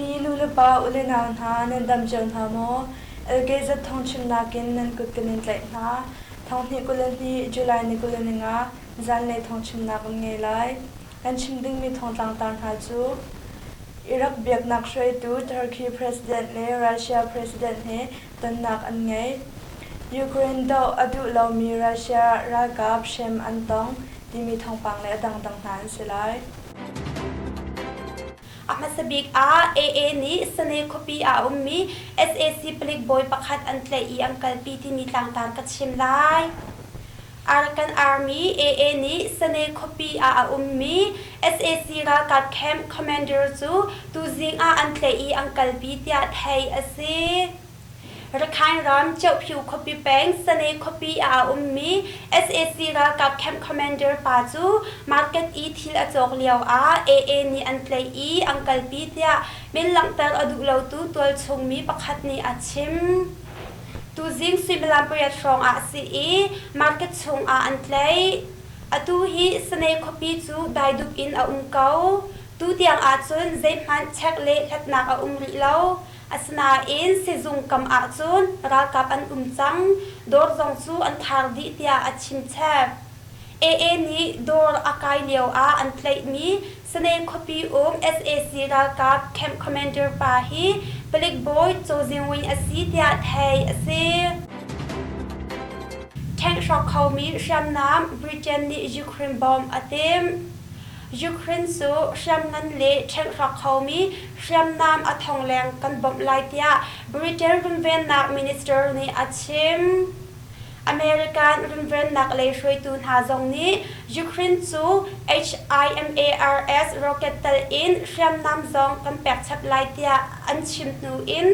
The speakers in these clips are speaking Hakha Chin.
Dawtmi nulepa u le nau hna, nan dam cio hna maw? LKZ thawngchimnak in nan kut kan in tlaih hna. Thonghnih 22 July ni 25 zanlei thawngchimnak an ngei lai. Kan chim dingmi thawngtlangtar hna cu Iraq biaknak hruaitu Turkey President le Russia President he tonnak an ngei. Ukraine doh a duh lomi Russia ralkap hrem an tong timi thawngpang le a dangdang hna an si lai. A hmasa bik ah AA nih Sane khuapi ah a ummi sac palik bawi pakhat an tlaih i an kalpi timi tlangtar ka chim lai. Arakan Army AA nih Sane khuapi ah a ummi sac ralkap camp commander cu tuzing ah an tlaih i an kalpi tiah theih a si. Rakhine ram Kyaukphyu khuapi peng Sane khuapi ah a ummi sac ralkap camp commander pa cu market i thil a cawk lio ah AA nih an tlaih i an kalpi tiah min langhter a duh lotu tualchung mi pakhat nih a chim. Tuzing suimilam pariat hrawng ah a si i market chung ah an tlaih. Atu hi Sane khuapi cu daidup in a um ko. Tutiang ahcun zeihmanh check le hlatnak a um rih lo. Asinain sizung kam ahcun ralkap an um cang, dawr zong cu an khar dih tiah a chimchep. AA nih dawr a kai lio ah an tlaihmi Sane khuapi um sac ralkap camp commander pa hi palik bawi Chaw Zing Win a si tiah theih a si. Tank hrawk khomi hriamnam Britain nih Ukraine bawmh a timh. Ukraine cu hriamngan le ṭhenhrawk khomi hriamnam a thong leng kan bawmh lai tiah Britain runvennak minister nih a chim. American runvennak lei hruaitu hna zong nih Ukraine cu HIMARS rocket tal in hriamnam zong kan pek chap lai tiah an chim hnu in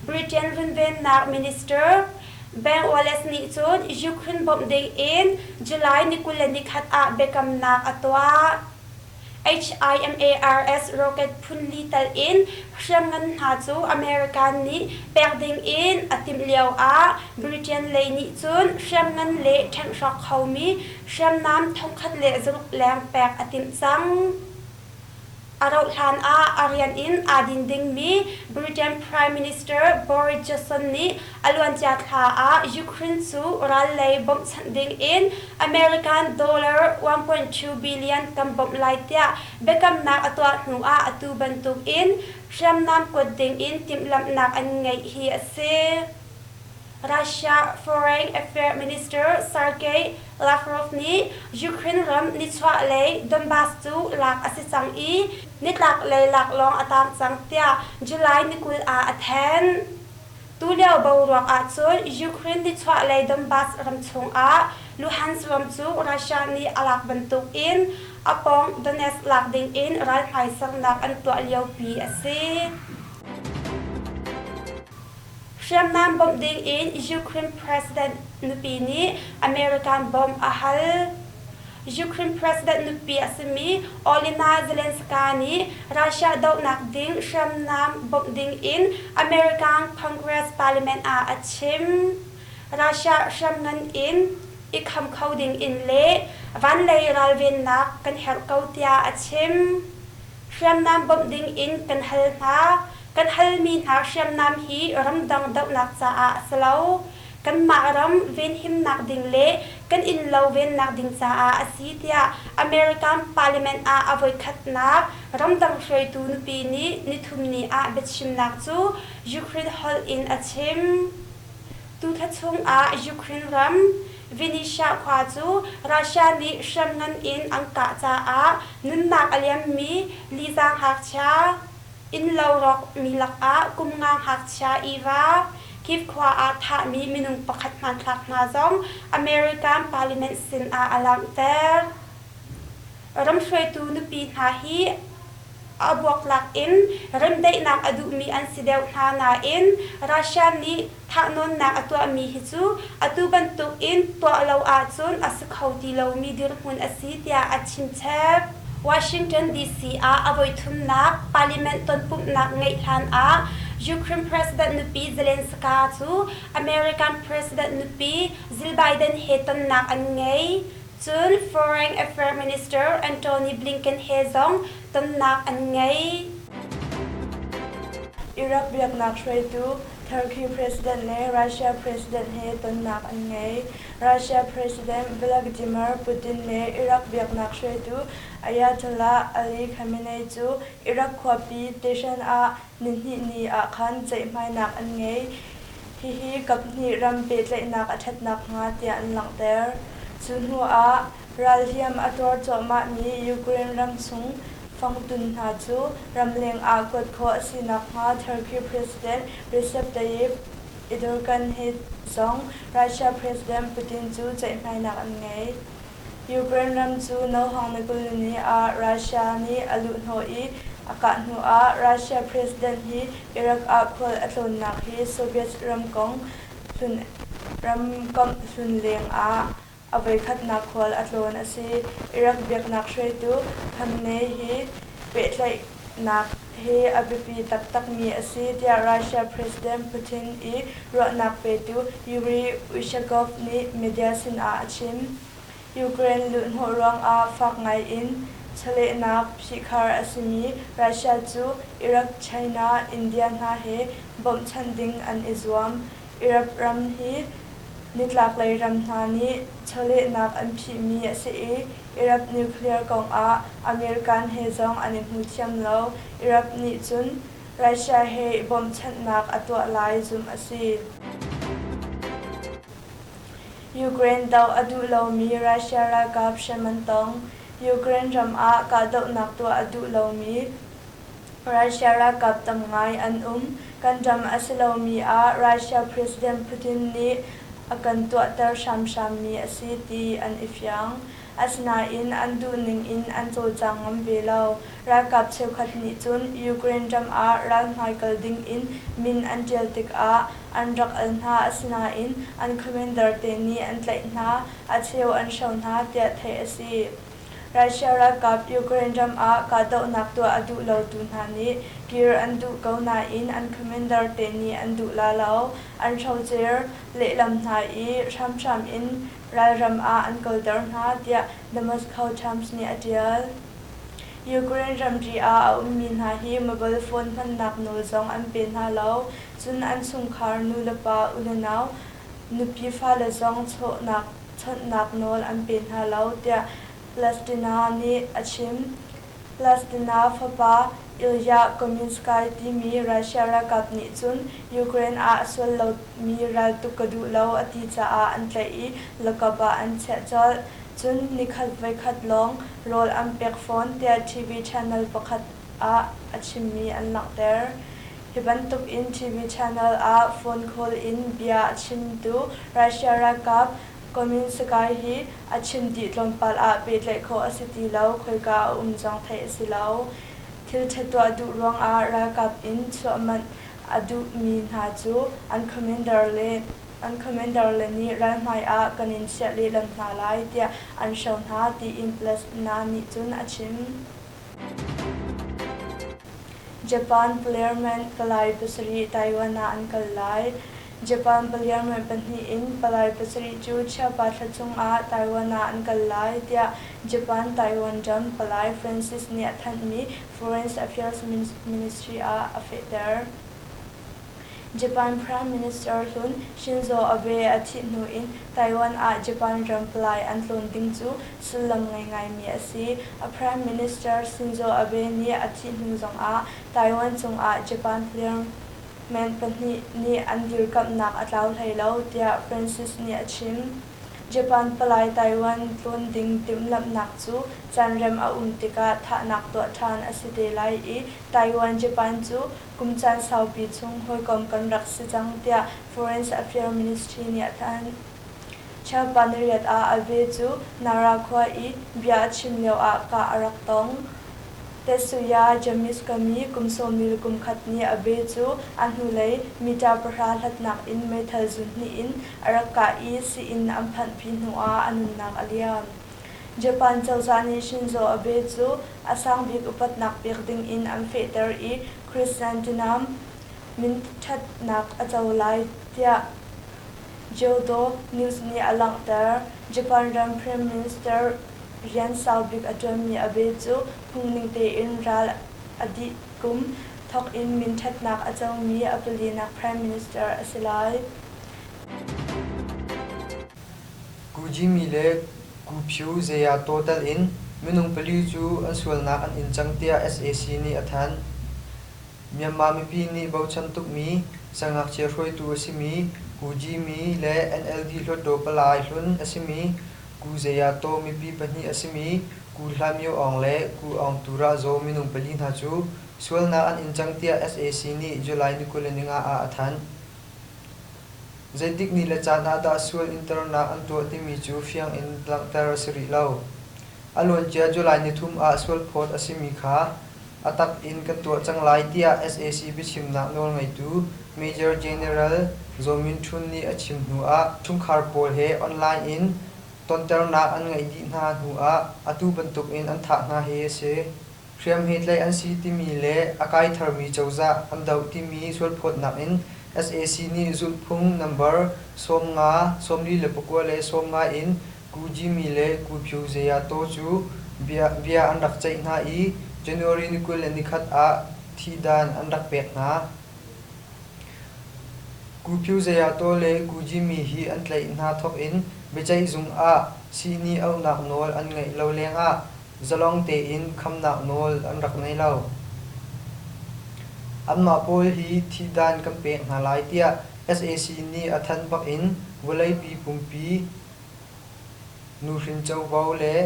Britain runvennak minister Ben Wallace nih cun Ukraine bawmh ding in July ni 21 ah biakamnak a tuah. HIMARS rocket phun li tal in hriamngan hna cu American nih pek ding in a timh lio ah Britain lei nih cun hriamngan le ṭhenhrawk khomi hriamnam 1600 leng pek a timh cang. A rauhhlan ah a rian in aa din dingmi Britain Prime Minister Boris Johnson nih a luancia thla ah Ukraine cu ral lei bawmhchanh ding in American dollar 1.2 billion kan bawmh lai tiah biakamnak a tuah hnu ah atu bantuk in hriamnam kuat ding in timhlamhnak an ngeih hi a si. Russia Foreign Affairs Minister Sergei Lavrov nih Ukraine ram nichuahlei Donbas cu lak a si cang i nitlaklei lak lawng a tang cang tiah July ni 20 ah a thanh. Tulio boruak ahcun Ukraine nichuahlei Donbas ram chungah Luhansk ram cu Russia nih a lak bantukin a pawng Donetsk lak dingin ralhmai sernak an tuah liopi a si. Hriamnam bawmh dingin Ukraine President nupi nih American bawmh a hal. Ukraine President nupi a simi Olena Zelenska nih Russia dohnak ding hriamnam bawmh dingin American Congress Parliament ah a chim. Russia hriamngan in i kham kho dingin le vanlei ralvennak kan herh ko tiah a chim. Hriamnam bawmh dingin kan hal hna. Kan halmi hna hriamnam hi ramdang dohnak caah a si lo. Kanmah ram venhimnak ding le kan innlo vennak ding caah a si tiah American Parliament ah a voikhatnak ramdang hruaitu nupi nih nithumni ah biachimnak cu Ukraine holh in a chim. Tuthla chungah Ukraine ram Vinnytsia khua cu Russia nih hriamngan in an kah caah nunnak a liammi Liza ngakchia innlo rawkmi lakah kum nga ngakchia Iva Kyiv khua ah thahmi minung pakhat hmanthlak hna zong American Parliament sinah a langhter. Ram hruaitu nupi hna hi a buaktlak in remdaihnak a duhmi an si deuh hna nain Russia nih thahnawnnak a tuahmi hi cu atu bantuk in tuah lo ahcun a si kho ti lomi dirhmun a si tiah a chimchep. Washington DC ah a voithumnak parliament tonpumhnak ngeih hlan ah Ukraine President nupi Zelenska cu American President nupi Jill Biden he tonnak an ngei. Cun Foreign Affairs Minister Antony Blinken he zong tonnak an ngei. Iraq biaknak hruaitu Turkey President le Russia President he tonnak an ngei. Russia President Vladimir Putin le Iraq biaknak hruaitu Ayatollah Ali Khamenei cu Iraq khuapi Tehran ah nihnihni ah khan ceihmainak an ngei. Hihi kaphnih ram pehtlaihnak a ṭhat nakhnga tiah an langhter. Cu hnu ah ralhliam a tuar cuahmahmi Ukraine ramchung fangtun hna cu ramleng ah kuat khawh a si nakhnga Turkey President Recep Tayyip Erdogan he zong Russia President Putin cu ceihmainak an ngei. Ukraine ram cu nohawng ni 24 ah Russia nih a luhhnawh i a kah hnu ah Russia President hi Iraq ah khual a tlawnnak hi Soviet ramkomh hlun leng ah a voikhatnak khual a tlawn a si. Iraq biaknak hruaitu Khamenei hi pehtlaihnak hi a biapi taktakmi a si tiah Russia President Putin i ruahnak petu Yuri Ushakov nih media sinah a chim. Ukraine luhhnawh ruangah fak ngaiin chawlehnak phihkhar a simi Russia cu Iraq, China, India hna he bawmhchanh ding an i zuam. Iraq ram hi nitlaklei ram hna nih chawlehnak an phihmi a si i Iraq nuclear kongah American he zong an i hmu thiam lo. Iraq nih cun Russia he i bawmhchanhnak a tuah lai zumh a si. Ukraine doh a duh lomi Russia ralkap hrem an tong. Ukraine ram ah kahdohnak tuah a duh lomi Russia ralkap tam ngai an um. Kan ram a si lomi ah Russia President Putin nih a kan tuahter hramhrammi a si ti an i fiang. Asinain an duhning in an cawlcang ngam ve lo. Ralkap cheukhat nih cun Ukraine ram ah ralhmai kal ding in min an ṭial tikah an rak al hna asinain an commander te nih an tlaih hna, a cheu an hro hna tiah theih a si. Russia ralkap Ukraine ram ah kahdohnak tuah a duh lotu hna nih kir an duh ko nain an commander te nih an duh la lo. An hrocer lehlam hna i hramhram in ralram ah an kalter hna tiah The Moscow Times nih a ṭial. Ukraine ramri ah a ummi hna hi mobile phone hmannak nawl zong an pe hna lo. Cun an chungkhar nulepa unenau nupi fale zong chawnhnak nawl an pe hna lo tiah Plastina nih a chim. Plastina fapa Ilya Kominsky timi Russia ralkap nih cun Ukraine ah a sual lomi raltuk ka duh lo a ti caah an tlaih i lockup ah an chiah colh. Cun nikhat voikhat lawng rawl an pek fawn tiah TV channel pakhat ah a chimmi an langhter. Hi bantuk in TV channel ah phone call in bia a chimtu Russia ralkap Kominsky hi a chim dih tlawmpal ah pehtlaih khawh a si ti lo, khoika a um zong theih a si lo. Thil ṭha tuah duh ruangah ralkap in chuah manh a duhmi hna cu an commander le an commander le nih ralhmai ah kan in chiah lehlam hna lai tiah an hro hna tiin Plasna nih cun a chim. Japan Parliament palai pasarih Taiwan ah an kal lai. Japan Parliament pahnih in palai pasarih cu Chiapa thla chungah Taiwan ah an kal lai tiah Japan-Taiwan ram palai Francis nih a thanhmi Foreign Affairs Ministry ah a fehter. Japan Prime Minister hlun Shinzo Abe a thih hnu in Taiwan ah Japan ram palai an tlawn ding cu sullam ngei ngaimi a si. A Prime Minister Shinzo Abe nih a thih hnu zongah Taiwan cungah Japan Parliament pahnih nih an dirkamhnak a tlau hlei lo, tiah Francis nih a chim. Japan palai Taiwan tlawn ding timhlamhnak cu caanrem a um tikah thahnak tuah ṭhan a si te lai i Taiwan-Japan cu kum caan saupi chung hawikom kan rak si cang tiah Foreign Affairs Ministry nih a thanh. Chiapa nariat ah Abe cu Nara khua i bia a chim lioah kah a rak tong. Tetsuya Yamashigami kum 21 nih Abe cu a hnulei mita pahra hlatnak in meithal zun hnih in a rak kah i sii-inn an phanhpi hnuah a nunnak a liam. Japan cozah nih Shinzo Abe cu a sangbik upatnak pek dingin an fehter i Chrysanthemum minṭhatnak a co lai tiah Kyodo News nih a langhter. Japan ram Prime Minister rian saubik a ṭuanmi Abe cu phungning tein ral a dih kum. thawk in min ṭhatnak a comi a palinak Prime Minister a si lai. Ku Jimmy le Ku Phyu Zeya Taw tel in minung pali cu an sualnak an in cang tiah sac nih a thanh. Myanmar mipi nih bochan tukmi siangngakchia hruaitu a simi Ku Jimmy le NLD Hluttaw palai hlun a simi Ku Zeya Taw mipi pahnih a simi Ku Hla Myo Aung le Ku Aung Turah Zaw minung pali hna cu sualnak an in cang tiah sac nih July ni 25 ah a thanh. Zeitik ni le caan ah dah sual internak an tuah timi cu fiang in langhter a si rih lo. A luancia July nithum ah sualphawt a simi kha a tak in kan tuah cang lai tiah sac biachimnak nawlngeitu Major General Zaw Min Htun nih a chim hnu ah chungkhar pawl he online in tonternak an ngeih dih hna hnu ah atu bantuk in an thah hna hi a si. Hriam he tlaih an si timi le a kai tharmi cozah an doh timi sualphawtnak in sac nih zulhphung nambar 50, 49 le 50 in Ku Jimmy le Ku Phyu Zeya Taw cu bia an rak ceih hna i January ni 21 ah thihdan an rak pek hna. Ku Phyu Zeya Taw le Ku Jimmy hi an tlaih hna thawk in biaceihzung ah sihni auhnak nawl an ngeih lo lengah zalong tein khamnak nawl an rak ngei lo. Anmah pawl hi thihdan kan pek hna lai tiah sac nih a thanh bak in vawleipi pumpi nuhrin covo le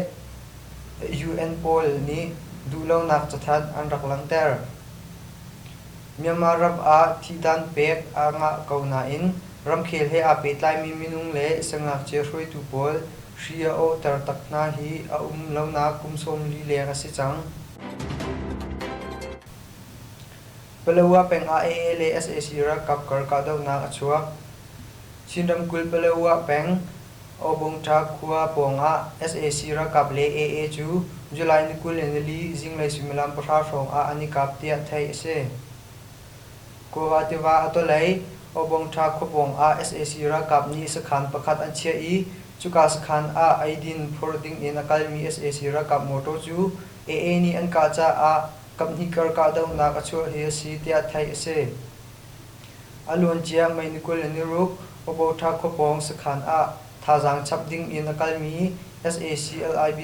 UN pawl nih duhlonak cathanh an rak langhter. Myanmar ram ah thihdan pek aa ngah ko nain ramkhel he aa pehtlaimi minung le siangngakchia hruaitu pawl hri a awhter tak hna hi a um lonak kum 40 leng a si cang. Palawa peng ah AA le sac ralkap kar kahdohnak a chuak. Chin ramkulh Palawa peng Obongṭha khua pawngah sac ralkap le AA cu July ni 24 zinglei suimilam 10 hrawng ah an i kap tiah theih a si. Kawa tiva a tawlei Obongṭha khua pawngah sac ralkap nih sakhan pakhat an chiah i cuka sakhan ah eidin phor dingin a kalmi sac ralkap mawṭaw cu AA nih an kah caah kaphnih kar kahdohnak a chuah hi a si tiah theih a si. A luancia May ni 26 Obotha khuapawng sakhan ah thazaang chap ding in a kalmi SACLIB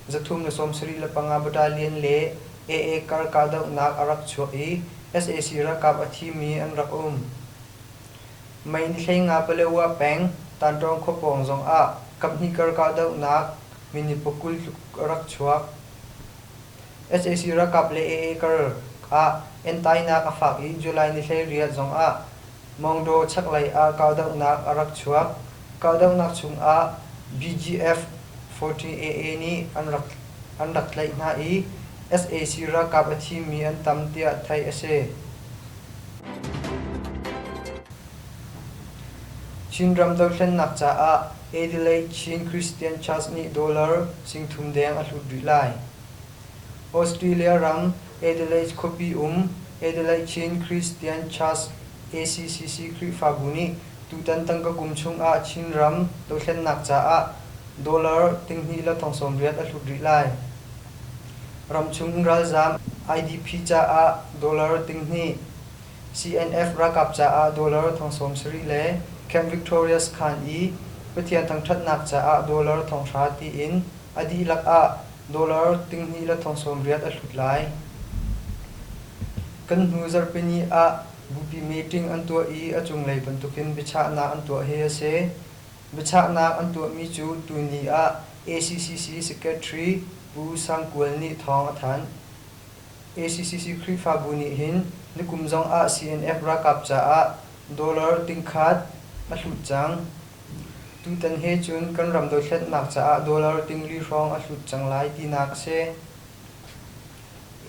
375 Battalion le AA kar kahdohnak a rak chuak i sac ralkap a thimi an rak um. May ni 15 Palawa peng Tantawng khuapawng zong ah kaphnih kar kahdohnak minute 20 tluk a rak chuak. Sac ralkap le AA kar ah entainak a fak i July ni 18 zong ah Maungdaw chaklei ah kahdohnak a rak chuak. Kahdohnak chung ah BGF 14 AA nih an rak tlaih hna i sac ralkap a thimi an tam tiah theih a si. Chinram dothlennak caah Adelaide Chin Christian Church nih dollar 3000 deng a hlut rih lai. Australia ram Adelaide khuapi um Adelaide Chin Christian Church ACCC Khrihfabu nih tutan tangka kum chungah Chinram dothlennak caah dollar 2,080 a hlut rih lai. Ramchung ralzaam IDP caah dollar 2,000, CNF ralkap caah dollar 70,000 le Camp Victoria sakhan i Pathian thangṭhatnak caah dollar 1,000 tiin a dihlak ah dollar 2,080 a hlut lai. Kan hnu zarhpini ah bupi meeting an tuah i a cunglei bantukin biachahnak an tuah hi a si. Biachahnak an tuahmi cu tuni ah ACCC Secretary Pu Sang Kual nih thawng a thanh. ACCC Khrihfabu nih hin nikum zong ah CNF ralkap caah dollar 1,000 a hlut cang. Tutan he cun kan ram dothlennak caah dollar 4,000 hrawng a hlut cang lai tinak a si.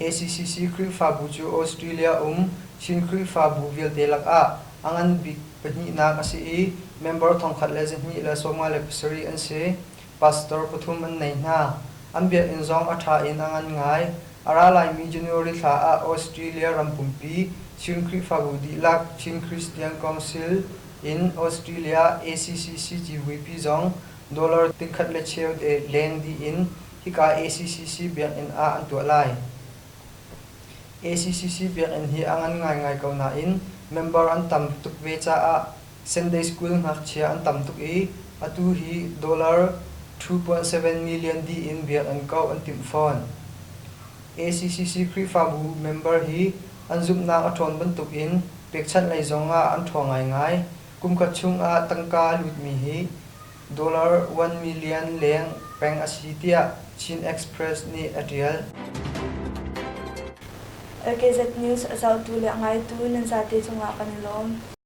ACCC Khrihfabu cu Australia um Chin Khrihfabu vialte lakah a ngan bik pahnihnak a si i member 1227 an si. Pastor pathum an nei hna. An biakinn zong a ṭha in a ngan ngai. A ra laimi January thla ah Australia ram pumpi Chin Khrihfabu dihlak Chin Christian Council in Australia ACCC civuipi zong dollar 1.25 leng dih in hika ACCC biakinn ah an tuah lai. ACCC biakinn hi a ngan ngaingai ko nain member an tam tuk ve caah Sunday School ngakchia an tam tuk i atu hi dollar 2.7 million dih in biakinn kauh an timh fawn. ACCC Khrihfabu member hi an zumhnak a ṭhawn bantukin pekchanh lei zongah an ṭhawng ngaingai. Kumkhat chungah tangka a lutmi hi dollar 1 million leng peng a si tiah Chin Express nih a ṭial. LKZ News a zohtu le a ngaitu nan zate cungah kan i lawm.